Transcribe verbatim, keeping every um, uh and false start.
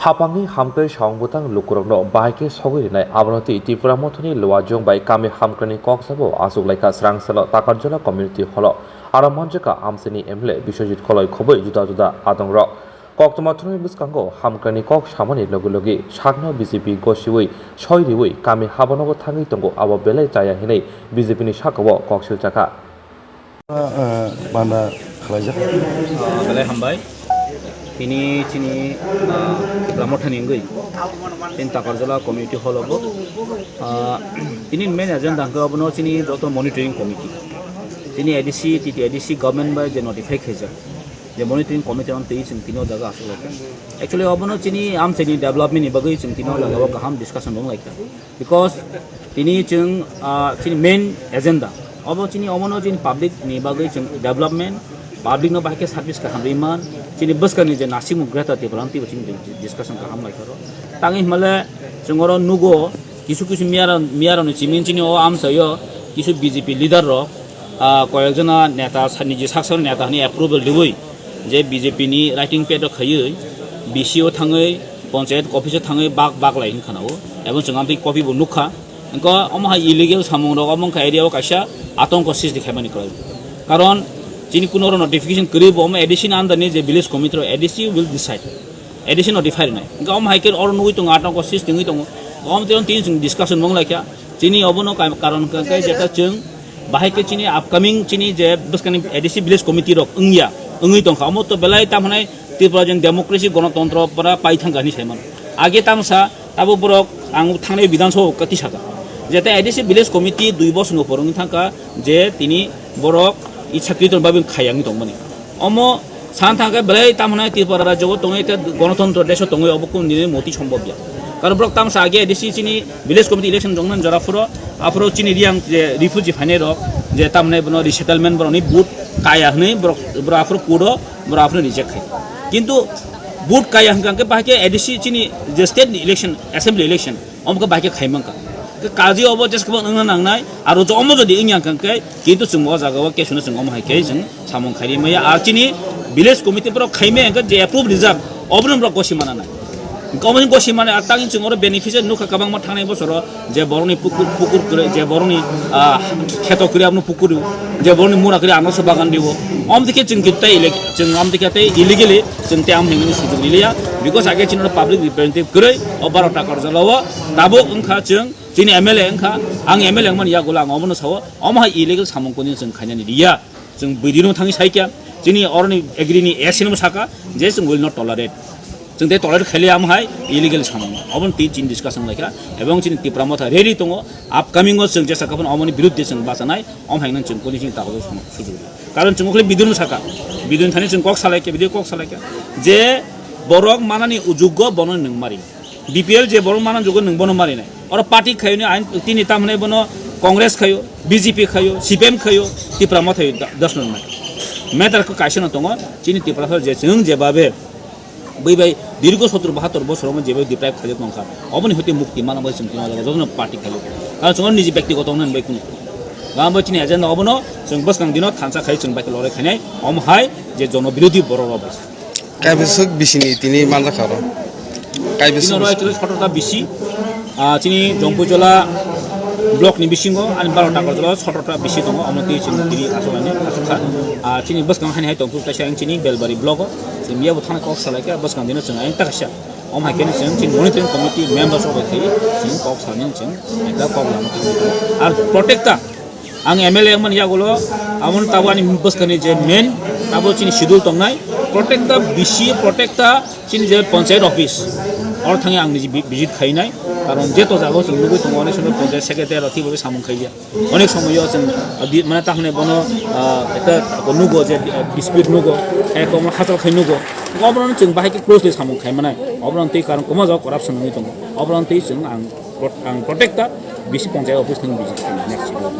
Hapangni hamkrai saung bwtang lukurokno bahai khe sogwi rwnai, abono twi Tipra Mothani Luajong bai kami hamkraini kok sabo achuk laikha. Srang salo Takarjala Community Hall-o aro manjakha amchaini M L A Biswajit Koloi khobwi juda juda adongrok. Koktwma thumwi bwskango hamkraini kok samani logi logi sakno B J P gosiwi soi riwi kami habanogo thangwi tongo, abo belai chaya hinwi B J P ni sakao kok silchakha. Ah, ah, banda khlaijak. Ah, belai hambai. Tini chini, ah, Tipra Mothani wngwi tini Takarjala Community Hall-o bo, ah, tini main agenda hwnkhe obono chini joto monitoring committee. Tini A D C, T T A D C government bai je notify khaijak, je monitoring committee on twi chwng tini o jaga aswk laikha. Actually, obono chini amchaini development ni bagwi chwng tini o jaga o kaham discussion rwng laikha. Because tini chwng, ah, chini main agenda obo chini omono chini public ni bagwi chwng development, public no bahai khe service kaham rwi man, chini bwskangni je nasimung Greater Tipraland twibo chini discussion kaham lai kha ro. Tangwi hwnmale chwng oro nugo kisu kisu miyara-, miyarokni chiming chini o amchaio kisu B J P leader rok, ah, koyekjona neta sa-, niji sak sakni neta hwnwi approval riwi je B J P ni writing pad o khaiwi B C o thangwi, panchayat office o thangwi bak bak lai hwn khana o, ebo chwng amtwi copy bo nukha. Engko omo hai illegal samung rok omo wngkha area o kaisa atongko sristi khaimani kwrwi. Karon chini kuno oro notification kwrwi bo omo A D C ni under ni je village committee rok A D C will decide. A D C notify rwnai. Engko omo hai khe oro nugwi tongo atongko sristi wngwi tongo. Omo twi tini chwng discussion mung lai kha. Chini obono ka-, karon hwnkhe jeta chwng bahai khe chini upcoming chini je bwskangni A D C village committee rok wngya, wngwi tongkha. Omo to belai tamo hwnai Tripura je democracy, gonotontro pura pai thangkha hinwi saimano. Age tamsa tabuk borok ang thangnai Bidhan Sabha o kati saka. Jeta A D C village committee dui bosor ni upor wngwi thangkha je tini borok ichakriton babi khayangwi tongmani. Omo san thangkhe belai tamo hwnai Tripura rajyo o tongwi khe gonotontro desh o tongwi obo kunu dini moti sombobya. Karon borok tamsa age A D C chini village committee election jongmani jora phuro, aphuro chini riyang je refugee phainai rok je tamni bono resettlement borokni vote kaya hwnwi borok, borok aphuru court o borok aphuru reject khai. Kintu vote kaya hwnkha hwnkhe bahai khe A D C chini je state ni election, assembly election, omo khe bahai khe khai mankha. Khe kaji obo jesakhano wngna nangnai, aro jo omo jodi wngya hwnkha hwnkhe, kintu chwng o jaga o kesono chwng omo hai khe chwng samung khairi maya. Ar chini village committee borok khaimaya hwnkhe je approve rijak, obono borok gosi mana nai. Omo gosi mana, ar tangni chwng oro beneficiary nukha kwbangma thangnai bosoro, je borokni pukur, pukur kwrwi, je borokni, ah, kheto kwrwi abono pukur rw, je borokni mura kwrwi ano se bagan rw. Omo dikhe chwng khe tei elek-, chwng omo dikhe tei illegally chwng tei am hwnwi sujug riliya, because age chini public representative kwrwi o baro Takarjala o tabuk wngkha chwng chini M L A wngkha, ang M L A wngmani yagulo ang omono sao, omo hai illegal samung kunu chwng khainani riya. Chwng bwdino thangwi saikha, chini oroni agri ni S N bo saka je chwng will not tolerate. Chwng tei tolerate khailiya omo hai illegal samung. Obono twi chini discussion laikha, ebong chini Tipra Motha ready tongo, upcoming o chwng jesa kaphano omoni biruddhe chwng bachanai, om hai nang chwng kuni chini takhuk sujugri. Karon chwng ukhli bidino saka, bidino thani chwng kok salaikha, bidio kok salaikha, je borok manani ujukgo bono nwng mari. B P L je borok manani ujukgo nwng bono marinai. Oro party khayuni ain tini tamhwnai bono Congress khayo, B J P khayo, C P M khayo, Tipra Motha khayo da-, das nang nai. Matter khe kaisa no tongo, chini Tipra je chwng je babe bui bai dirgo sotro bahator bosor omo je bai deprive khaijak tongkha. Oboni hoite mukti mana bai chwng tini o jaga jotono party khayo. Karon chwng niji byaktigoto wngnani bai kunu. Gam bai chini agenda obono chwng bwskang dino thansa khai chwng bai khe lorai khainai. Omo hai je jono birodhi borok rok bai. Kaibwswk bisini tini manjakha oro? Kaibwswk Tini oro bisi- actually sotro ta bisi, ah, chini Jompuijola block ni bisingo ani baro Takarjala sotro ta bisi tongo, omo twi chini tini achukani achukha. Ah, chini bwskang hani hai tongphuru kaisa ang chini Belbari block o, chini yabo thana kok salaikha, bwskang dino chwng ayang ta kaisa. Omo hai khe chwng chini monitoring committee members rok bai khe chwng kok salani chwng ekta kok lama twi ar protect ta Ang M L A wngmani yagulo, aboni tabuk ani bwskangni je main, tabuk chini schedule tongnai, protect the B C, protect the chini je panchayat office, oro thangwi ang niji vi-, visit khainai, karon je to jaga o chwng nugwi tongo, onek somoy panchayat secretary rok thibo samung khaiya, onek somoy o chwng, ah, di-, mane tahone bono, ah, ekta nugo je, ah, dispute nugo, ekta hachal khai nugo, oboroni chwng bahai khe closely samung khaimanai, oboroni twi karon kwma jaga corruption wngwi tongo, oboroni twi chwng ang, ang protect the B C panchayat office thangwi visit khainai next schedule.